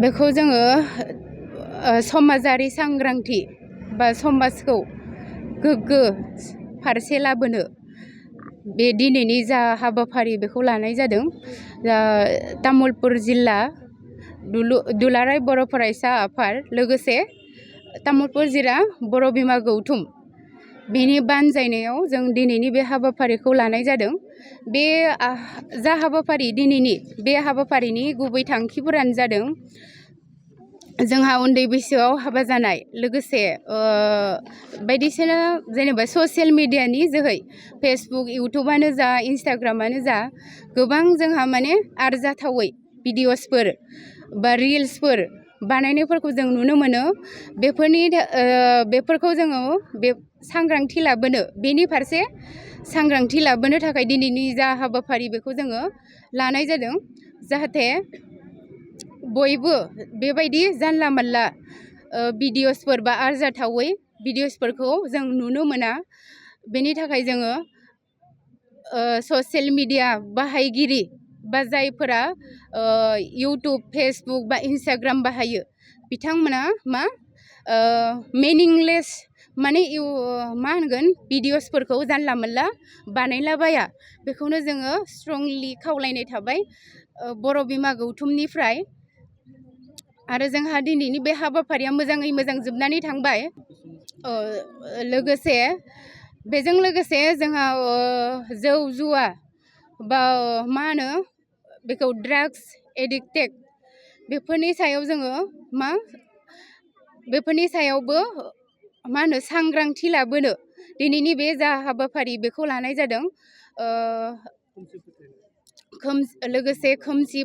बेखौ जोङो समाजारि सांग्रांथि बा समाजखौ गोग्गो फारसे लाबोनो बे दिनैनि जा हाबाफारि बेखौ लानाय जादों। तामुलपुर जिल्ला दुलाराय बर' फरायसा आफाद लोगोसे तामुलपुर जिल्ला बर' बिमा गौथुम बेनि बानजायनायाव जों दिनैनि बे हाबाफारिखौ लानाय जादों। बे जा हाबाफारि दिनैनि बे हाबाफारिनि गुबै थांखिफोरानो जादों जोंहा उन्दै बैसोआव हाबा जानाय लोगोसे बायदिसिना जेनेबा ससियेल मिडियानि जोहै फेसबुक इउटुबानो जा इन्स्टाग्रामानो जा गोबां जोंहा माने आरजाथावै भिडिअसफोर बा रिल्सफोर बानायनायफोरखौ जों नुनो मोनो। बेफोरखौ जोङो बे सांग्रांथि लाबोनो बेनि फारसे सांग्रांथि लाबोनो थाखाय दिनैनि जा हाबाफारि बेखौ जोङो लानाय जादों। जाहाथे बयबो बेबायदि जानला मानला भिडिअसफोर बा आरजाथावै भिडिअसफोरखौ जों नुनो मोना। बेनि थाखाय जोङो ससियेल मिडिया बाहायगिरि बा जायफोरा इउटुब फेसबुक बा इन्स्टाग्राम बाहायो बिथांमोना मिनिंलेस माने मा होनगोन भिडिअसफोरखौ जानला मोनला बानायलाबाया बेखौनो जोङो स्ट्रंलि खावलायनाय थाबाय बर' बिमा गौथुमनिफ्राय। आरो जोंहा दिनैनि बे हाबाफारिया मोजाङै मोजां जोबनानै थांबाय। लोगोसे बेजों लोगोसे जोंहा जौ जुवा बा मा होनो बेखौ ड्राग्स एडिक्टेड बेफोरनि सायाव जोङो बेफोरनि सायावबो मा होनो सांग्रांथि लाबोनो दिनैनि बे जा हाबाफारि बेखौ लानाय जादों। लोगोसे खोमसि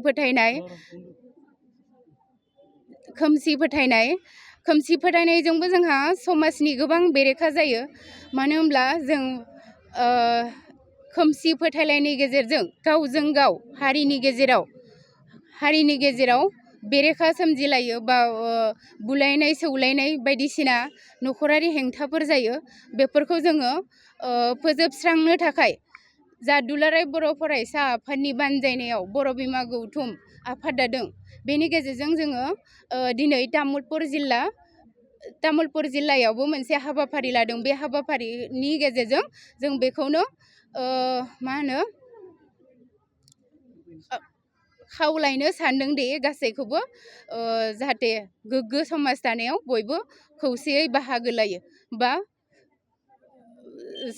फोथायनायजोंबो जोंहा समाजनि गोबां बेरेखा जायो। मानो होनब्ला जों खोमसि फोथायलायनायनि गेजेरजों गावजों गाव हारिनि गेजेराव बेरेखा सोमजिलायो बा बुलायनाय सौलायनाय बायदिसिना नखरारि हेंथाफोर जायो। बेफोरखौ जोङो फोजोबस्रांनो थाखाय जा दुलाराय बर' फरायसा आफादनि बानजायनायाव बर' बिमा गौथुम आफाद दादों बेनि गेजेरजों जोङो दिनै तामुलपुर जिल्लायावबो मोनसे हाबाफारि लादों। बे हाबाफारिनि गेजेरजों जों बेखौनो मा होनो खावलायनो सानदों दि गासैखौबो जाहाथे गोग्गो समाज दानायाव बयबो खौसेयै बाहागो लायो बा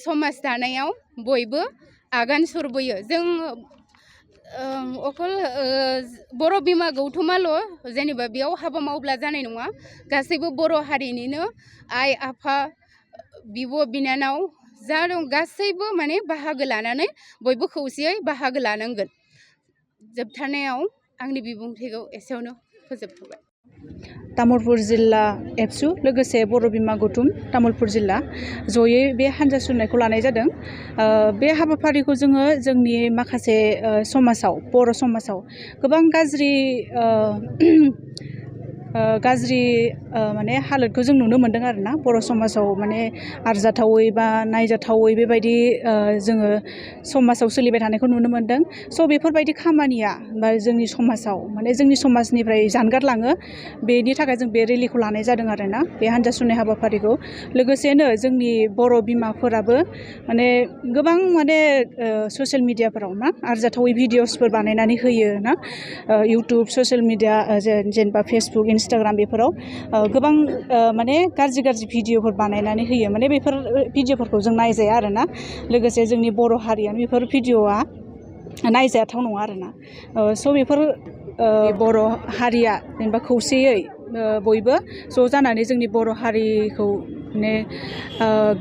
समाज दानायाव बयबो आगान सुरबोयो। जों अकल बर' बिमा गौथुमाल' जेनेबा बेयाव हाबा मावब्ला जानाय नङा। गासैबो बर' हारिनिनो आइ आफा बिब' बिनानाव जा दं गासैबो माने बाहागो लानानै बयबो खौसेयै बाहागो लानांगोन। जोबथारनायाव आंनि बिबुंथिखौ एसेयावनो फोजोबथ'बाय। तामुलपुर जिल्ला एबसु लोगोसे बर' बिमा गौथुम तामुलपुर जिल्ला जयै बे हान्जा सुरनायखौ लानाय जादों। बे हाबाफारिखौ जोङो जोंनि माखासे समाजाव बर' समाजाव गोबां गाज्रि माने हालोदखौ जों नुनो मोनदों आरोना। बर' समाजाव माने आरजाथावै बा नायजाथावै बेबायदि जोङो समाजाव सोलिबाय थानायखौ नुनो मोनदों। स' बेफोरबायदि खामानिया बा जोंनि समाजाव माने जोंनि समाजनिफ्राय जानगारलाङो बेनि थाखाय जों बे रेलिखौ लानाय जादों आरोना बे हान्जा सुरनाय हाबाफारिखौ। लोगोसेनो जोंनि बर' बिमाफोराबो माने गोबां माने ससियेल मिडियाफोराव आरजाथावै भिडिअसफोर बानायनानै होयो ना। इउटुब ससियेल मिडिया जेनेबा फेसबुक इन्स्टाग्राम बेफोराव गोबां माने गाज्रि भिडिअफोर बानायनानै होयो। माने बेफोर भिडिअफोरखौ जों नायजाया आरोना। लोगोसे जोंनि बर' हारियानो बेफोर भिडिअआ नायजाथाव नङा आरोना। स' बेफोर बर' हारिया जेनेबा खौसेयै बयबो ज' जानानै जोंनि बर' हारिखौ माने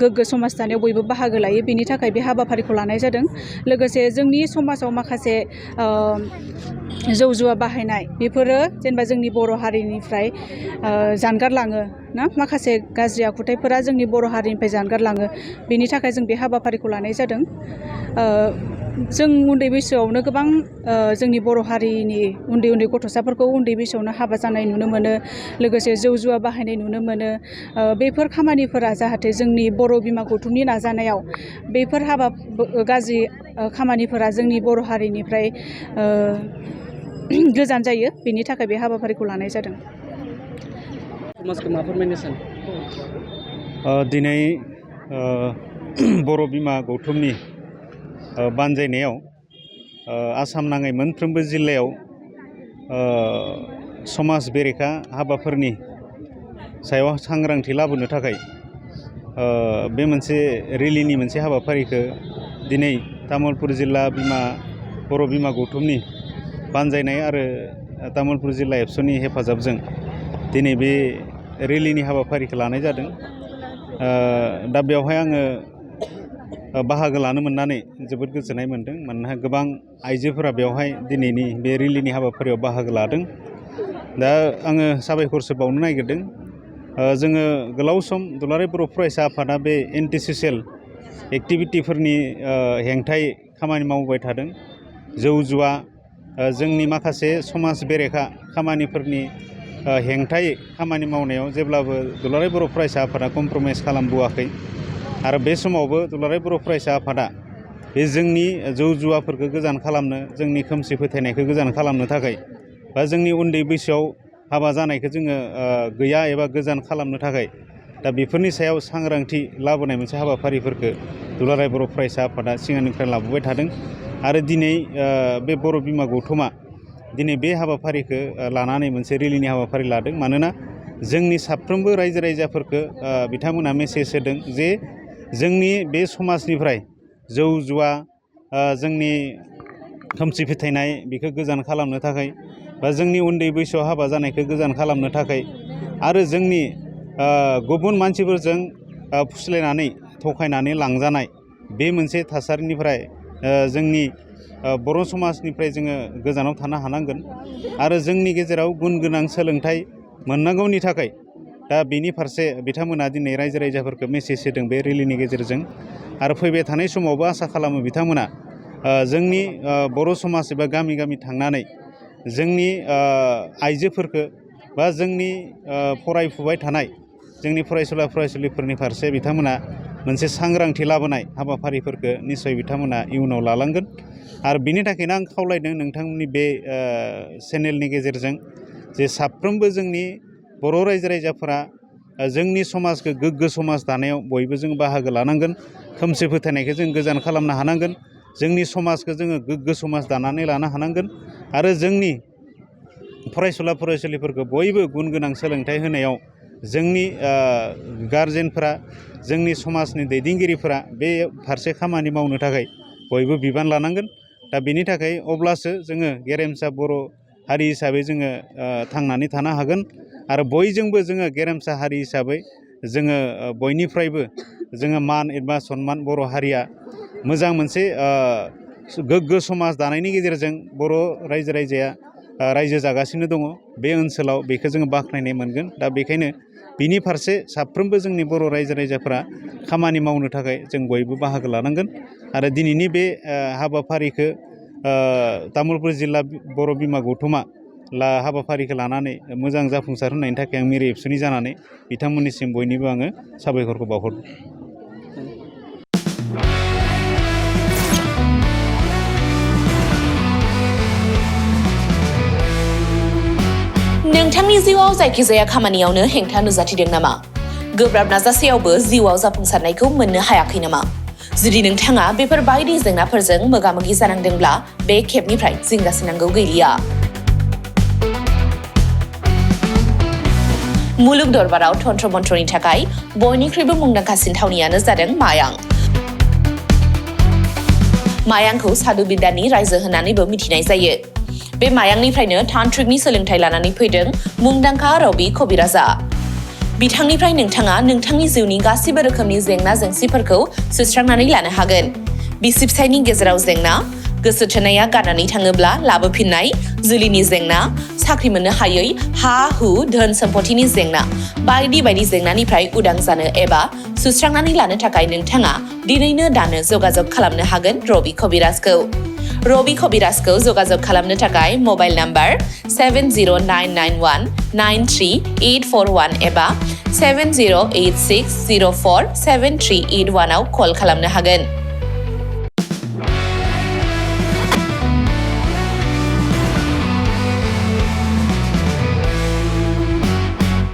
गोग्गो समाज दानायाव बयबो बाहागो लायो। बेनि थाखाय बे हाबाफारिखौ लानाय जादों। लोगोसे जोंनि समाजाव माखासे जौ जुवा बाहायनाय बेफोरो जेनेबा जोंनि बर' हारिनिफ्राय जानगारलाङो ना। माखासे गाज्रि आखुथायफोरा जोंनि बर' हारिनिफ्राय जानगारलाङो। बेनि थाखाय जों बे हाबाफारिखौ लानाय जादों। जों उन्दै बैसोआवनो गोबां जोंनि बर' हारिनि उन्दै गथ'साफोरखौ उन्दै बैसोआवनो हाबा जानाय नुनो मोनो। लोगोसे जौ जुवा बाहायनाय नुनो मोनो। बेफोर खामानिफोरा जाहाथे जोंनि बर' बिमा गौथुमनि नाजानायाव बेफोर गाज्रि खामानिफोरा जोंनि बर' हारिनिफ्राय गोजान जायो बेनि थाखाय बे हाबाफारिखौ लानाय जादों। समाजखौ मा फोरमायनो सानो? दिनै बर' बिमा गौथुमनि बानजायनायाव आसाम नाङै मोनफ्रोमबो जिल्लायाव समाज बेरेखा हाबाफोरनि सायाव सांग्रांथि लाबोनो थाखाय बे मोनसे रेलिनि मोनसे हाबाफारिखौ दिनै तामुलपुर जिल्ला बर' बिमा गौथुमनि बानजायनाय आरो तामुलपुर जिल्ला एबसुनि हेफाजाबजों दिनै बे रेलिनि हाबाफारिखौ लानाय जादों। दा बेवहाय आङो बाहागो लानो मोननानै जोबोद गोजोननाय मोन्दों। मानोना गोबां आइजोफोरा बेवहाय दिनैनि बे रेलिनि हाबाफारियाव बाहागो लादों। दा आङो साबायखरसो बावनो नागिरदों। जोङो गोलाव सम दुलाराय बर' फरायसा आफादा बे एन्टि ससियेल एक्टिभिटिफोरनि हेंथायै खामानि मावबाय थादों। जौ जुवा जोंनि माखासे समाज बेरेखा खामानिफोरनि हेंथायै खामानि मावनायाव जेब्लाबो दुलाराय बर' फरायसा आफादा कमप्रमाइस खालामबोआखै। आरो बे समावबो दुलाराय बर' फरायसा आफादा बे जोंनि जौ जुवाफोरखौ गोजान खालामनो, जोंनि खोमसि फोथायनायखौ गोजान खालामनो थाखाय बा जोंनि उन्दै बैसोआव हाबा जानायखौ जोङो गैया एबा गोजान खालामनो थाखाय दा बेफोरनि सायाव सांग्रांथि लाबोनाय मोनसे हाबाफारिफोरखौ दुलाराय बर' फरायसा आफादा सिगांनिफ्राय लाबोबाय थादों। आरो दिनै बे बर' बिमा गौथुमा दिनै बे हाबाफारिखौ लानानै मोनसे रेलिनि हाबाफारि लादों। मानोना जोंनि साफ्रोमबो रायजो राजाफोरखौ बिथांमोना मेसेज होदों जे जोंनि बे समाजनिफ्राय जौ जुवा जोंनि खोमसि फोथायनाय बेखौ गोजान खालामनो थाखाय बा जोंनि उन्दै बैसोआव हाबा जानायखौ गोजान खालामनो थाखाय आरो जोंनि गुबुन मानसिफोरजों फुस्लायनानै थगायनानै लांजानाय बे मोनसे थासारिनिफ्राय जोंनि बर' समाजनिफ्राय जोङो गोजानाव थानो हानांगोन। आरो जोंनि गेजेराव गुन गोनां सोलोंथाइ मोननांगौनि थाखाय दा बेनि फारसे बिथांमोना दिनै रायजो राजाफोरखौ मेसेज होदों बे रेलिनि गेजेरजों। आरो फैबाय थानाय समावबो आसा खालामो बिथांमोना जोंनि बर' समाज एबा गामि गामि थांनानै जोंनि आइजोफोरखौ बा जोंनि फरायफुबाय थानाय जोंनि फरायसुला फरायसुलिफोरनि फारसे बिथांमोना मोनसे सांग्रांथि लाबोनाय हाबाफारिफोरखौ निस्सय बिथांमोना इयुनाव लालांगोन। आरो बिनि थाखायनो आं खावलायदों नोंथांमोननि बे चेनेलनि गेजेरजों जे साफ्रोमबो जोंनि बर' रायजो राजाफोरा जोंनि समाजखौ गोग्गो समाज दानायाव बयबो जों बाहागो लानांगोन। खोमसि फोथायनायखौ जों गोजान खालामनो हानांगोन। जोंनि समाजखौ जोङो गोग्गो समाज दानानै लानो हानांगोन। आरो जोंनि फरायसुला फरायसुलिफोरखौ बयबो गुन गोनां सोलोंथाइ होनायाव जोंनि गारजेनफोरा, जोंनि समाजनि दैदेनगिरिफोरा बे फारसे खामानि मावनो थाखाय बयबो बिबान लानांगोन। दा बेनि थाखाय अब्लासो जोङो गेरेमसा बर' हारि हिसाबै जोङो थांनानै थानो हागोन। आरो बयजोंबो जोङो गेरेमसा हारि हिसाबै जोङो बयनिफ्रायबो जोङो मान एबा सनमान बर' हारिया मोजां मोनसे गोग्गो समाज दानायनि गेजेरजों बर' रायजो राजाया रायजो जागासिनो दङ बे ओनसोलाव, बेखौ जोङो बाख्नायनाय मोनगोन। दा बेखायनो बिनि फारसे साफ्रोमबो जोंनि बर' रायजो राजाफोरा खामानि मावनो थाखाय जों बयबो बाहागो लानांगोन। आरो दिनैनि बे हाबाफारिखौ तामुलपुर जिल्ला बर' बिमा गौथुमा हाबाफारिखौ लानानै मोजां जाफुंसार होनायनि थाखाय आं मिरु एबसुनि जानानै बिथांमोननिसिम बयनिबो आङो साबायखरखौ बावहरदों। नोंथांनि जिउआव जायखिजाया खामानियावनो हेंथा नुजाथिदों नामा? गोब्राब नाजासेयावबो जिउआव जाफुंसारनायखौ मोननो हायाखै नामा? जुदि नोंथाङा बेफोर बायदि जेंनाफोरजों मोगा-मोगि जानांदोंब्ला बे खेबनिफ्राय जिंगासिनांगौ गैलिया। मुलुग दरबाराव तन्त्र मन्त्रनि थाखाय बयनिख्रुइबो मुंदांखासिन थावनियानो जादों मायां। मायांखौ सादु बिद्यानि रायजो होननानैबो मिथिनाय जायो। बे मायांनिफ्रायनो तान्त्रिकनि सोलोंथाइ लानानै फैदों मुंदांखा रबि कबिराजा। बिथांनिफ्राय नोंथाङा नोंथांनि जिउनि गासिबो रोखोमनि जेंना जेंसिफोरखौ सुस्रांनानै लानो हागोन। बिसि फिसायनि गेजेराव जेंना, गोसो थोनाया गारनानै थाङोब्ला लाबोफिननाय, जुलिनि जेंना, साख्रि मोननो हायै, हा-हु, धोन सम्पथिनि जेंना, बायदि बायदि जेंनानिफ्राय उदां जानो एबा सुस्रांनानै लानो थाखाय नोंथाङा दिनैनो दानो जगाजग खालामनो हागोन रबि कबिराजखौ। रबि कबिराजखौ जगाजग खालामनो थाखाय मबाइल नाम्बार 7099193841 एबा 7086047381 आव कल खालामनो हागोन।